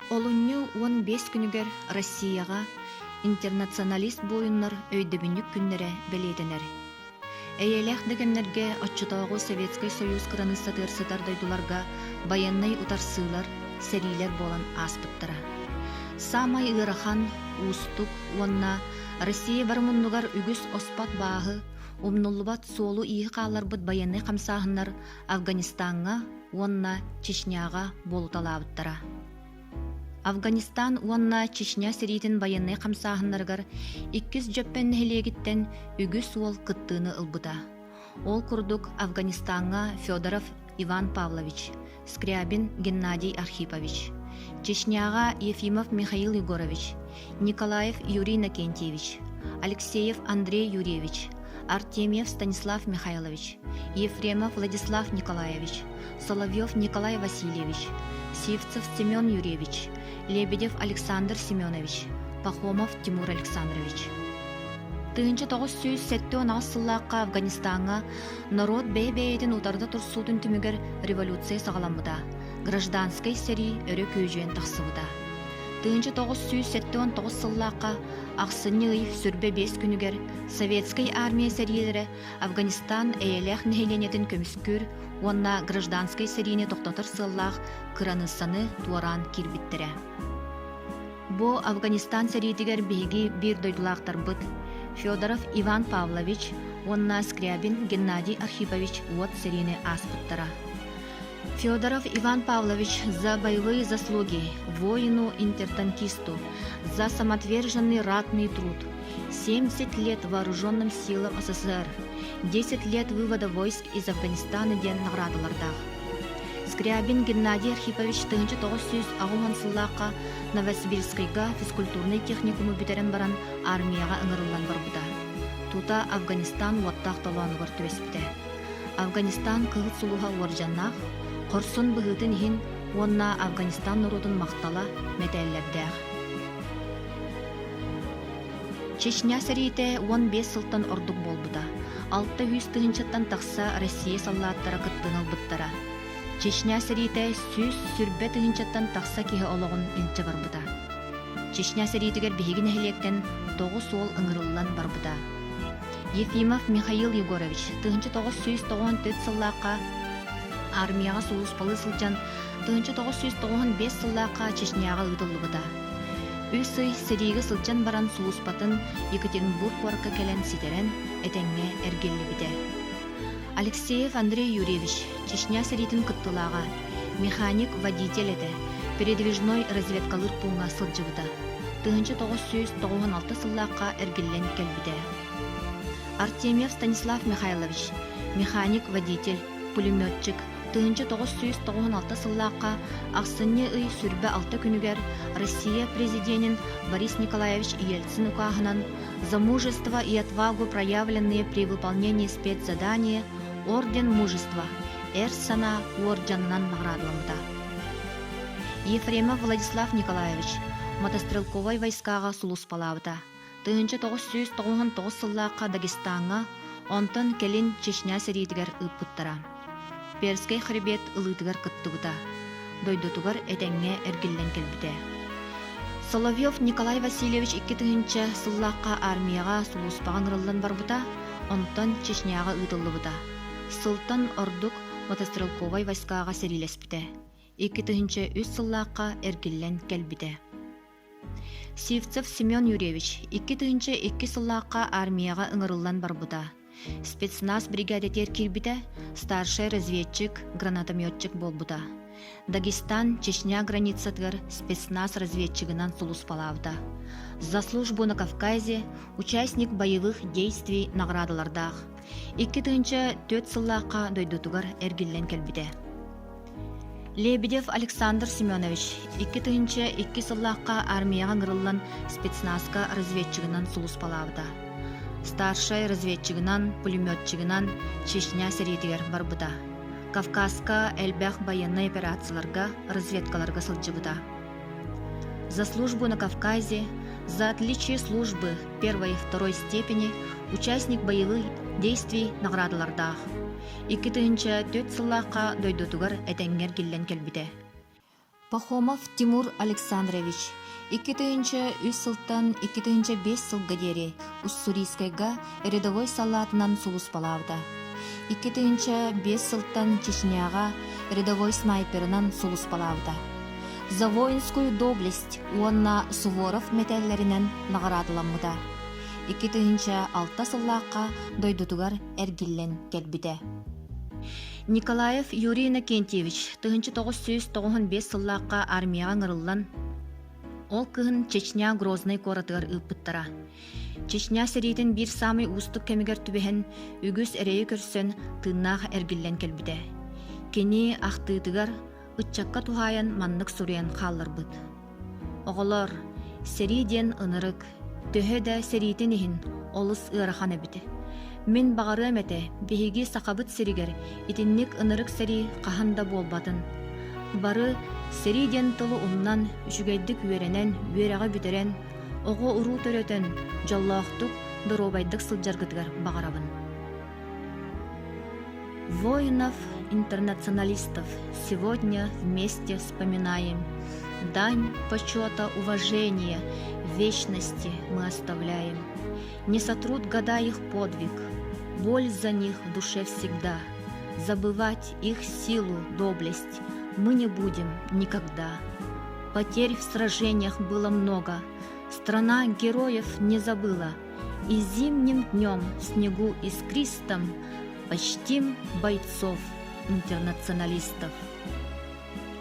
Олунньу 15 күнүгэр Россияҕа интернационалист буойуннар өйдөбүнньүк күннэрэ бэлиэтэнэр. Эйэлээх да кэмнэргэ оччотооҕу Советскай Союз кыраныыссатыгар сытар дойдуларга байыаннай утарсыылар, сэриилэр буолан ааспыттара. Саамай ыарахан, уустук уонна Россия бары муннугар үгүс оспот бааһы, умнуллубат суолу-ииһи хаалларбыт байыаннай хамсааһыннар Афганистаҥҥа уонна Чечняҕа буолуталаабыттара. Афганистан уонна Чечня сэриитин байыаннай хамсааһыннарыгар Иккис Дьөппөн нэһилиэгиттэн үгүс уол кыттыыны ылбыта. Ол курдук Афганистаҥҥа Федоров Иван Павлович, Скрябин Геннадий Архипович, Чечняҕа Ефимов Михаил Егорович, Николаев Юрий Иннокентьевич, Алексеев Андрей Юрьевич, Артемьев Станислав Михайлович, Ефремов Владислав Николаевич, Соловьев Николай Васильевич, Сивцев Семен Юрьевич, Лебедев Александр Семенович, Пахомов Тимур Александрович. 1978 сыллаахха Афганистаҥҥа норуот бэйэ-бэйэтин утарыта турсуутун түмүгэр революция саҕаламмыта, гражданскай сэрии өрө күөдьүйэн тахсыбыта. 1979 сыллаахха ахсынньы ый сүрбэ биэс күнүгэр Советскай армия сэриилэрэ Афганистан эйэлээх нэһилиэнньэтин көмүскүүр уонна гражданскай сэриини тохтотор сыаллаах кыраныыссаны туораан киирбиттэрэ. Бу Афганистан сэриитигэр биһиги биир дойдулаахтарбыт Федоров Иван Павлович уонна Скрябин Геннадий Архипович уот сэриини ааспыттара. Федоров Иван Павлович за боевые заслуги воину-интертанкисту, за самоотверженный ратный труд, 70 лет вооруженным силам СССР, 10 лет вывода войск из Афганистана диэн наҕараадалардаах. Скрябин Геннадий Архипович 1980 сыллаахха Новосибирскайга физкультурнай техникуму бүтэрэн баран армияҕа ыҥырыллан барбыта. Тута Афганистан уоттаах толоонугар түбэспитэ. Афганистан Кыһыл Сулуһа уордьаннаах, хорсун быһыытын иһин уонна Афганистан норуотун махтала мэтээллэрдээх. Чечня сэриитэ 15 сылтан ордук буолбута. 600 тыһыынчаттан тахса Россия саллааттара кыттыыны ылбыттара. Чечня сэриитэ 120 тыһыынчаттан тахса киһи олоҕун илдьэ барбыта. Чечня сэриитигэр биһиги нэһилиэктэн тоҕус уол ыҥырыллан барбыта. Ефимов Михаил Егорович 1994 сыллаахха армияҕа сулууспалыы сылдьан 1995 сыллаахха Чечняҕа ыытыллыбыта. Үс ый сэриигэ сылдьан баран сулууспатын Екатеринбург куоракка кэлэн ситэрэн, этэҥҥэ эргиллибитэ. Алексеев Андрей Юрьевич Чечня сэриитин кыттыылааҕа, механик-водитель этэ, передвижной разведкалыыр пууҥҥа сылдьыбыта. 1996 сыллаахха эргиллэн кэлбитэ. Артемьев Станислав Михайлович, механик-водитель, пулеметчик, 1996 сыллаахха ахсынньы ый сүрбэ алта күнүгэр Россия президенин Борис Николаевич Ельцин укааһынан «За мужество и отвагу, проявленные при выполнении спецзадания, Орден мужества эр санаа уордьанынан наҕараадаламмыта. Ефремов Владислав Николаевич мотострелковай войскаҕа сулууспалаабыта. 1999 сыллаахха Дагестаҥҥа, онтон кэлин Чечня сэриитигэр ыыппыттара. Перскэй хребет ылыытыгар кыттыбыта. Дойдутугар этэҥҥэ эргиллэн кэлбитэ. Соловьев Николай Васильевич 2000 сыллаахха армияҕа сулууспаҕа ыҥырыллан барбыта, онтон Чечняҕа ыытыллыбыта. Сылтан ордук мотострелковай войскаҕа сэриилэспитэ. 2003 сыллаахха эргиллэн кэлбитэ. Сивцев Семен Юрьевич 2002 сыллаахха армияҕа ыҥырыллан барбыта. Спецназ бригадэтигэр киирбитэ, старшай разведчик, гранатометчик буолбута. Дагестан Чечня границатыгар спецназ разведчигынан сулууспалаабыта. За службу на Кавказе участник боевых действий наҕараадалардаах. 2004 сыллаахха дойдутугар эргиллэн кэлбитэ. Лебедев Александр Семенович 2002 сыллаахха армияҕа ыҥырыллан спецназка разведчигынан сулууспалаабыта. Старшай разведчигынан, пулеметчигынан Чечня сэриитигэр барбыта. Кавказка элбэх байыаннай операцияларга, разведкаларга сылдьыбыта. За службу на Кавказе, за отличие службы первой и второй степени участник боевых действий наҕараадалардаах. 2004 сыллаахха дойдутугар этэҥҥэ эргиллэн кэлбитэ. Пахомов Тимур Александрович 2003 сылтан 2005 сылга диэри Уссурийскайга рядовой саллаатынан сулууспалаабыта. 2005 сылтан Чечняҕа рядовой снайперынан сулууспалаабыта. «За воинскую доблесть» уонна Суворов мэтээллэринэн наҕараадаламмыта. 2006 сыллаахха дойдутугар эргиллэн кэлбитэ. Николаев Юрий Иннокентьевич 1995 сыллаахха армияҕа ыҥырыллан, ол кыһын Чечня Грознай куоратыгар ыыппыттара. Чечня сэриитин биир саамай уустук кэмигэр түбэһэн, үгүс эрэйи көрсөн, тыыннаах эргиллэн кэлбитэ. Кини ахтыытыгар ыччакка туһаайан маннык суруйан хаалларбыт: Оҕолор, сэрии диэн ынырык, төһө да сэриитин иһин олус ыарахан эбит. Мин баҕарыам этэ, биһиги Сахабыт сиригэр итинник ынырык сэрии хаһан да буолбатын. Бары сэрии диэн тылы умнан, үчүгэйдик үөрэнэн, үөрэҕи бүтэрэн, оҕо-уруу төрөтөн, дьоллоохтук, доруобайдык сылдьаргытыгар баҕарабын. Воинов-интернационалистов сегодня вместе вспоминаем. Дань почета, уважения вечности мы оставляем. Не сотрут года их подвиг, боль за них в душе всегда. Забывать их силу, доблесть мы не будем никогда. Потерь в сражениях было много, страна героев не забыла – и зимним днем в снегу искристом почтим бойцов-интернационалистов.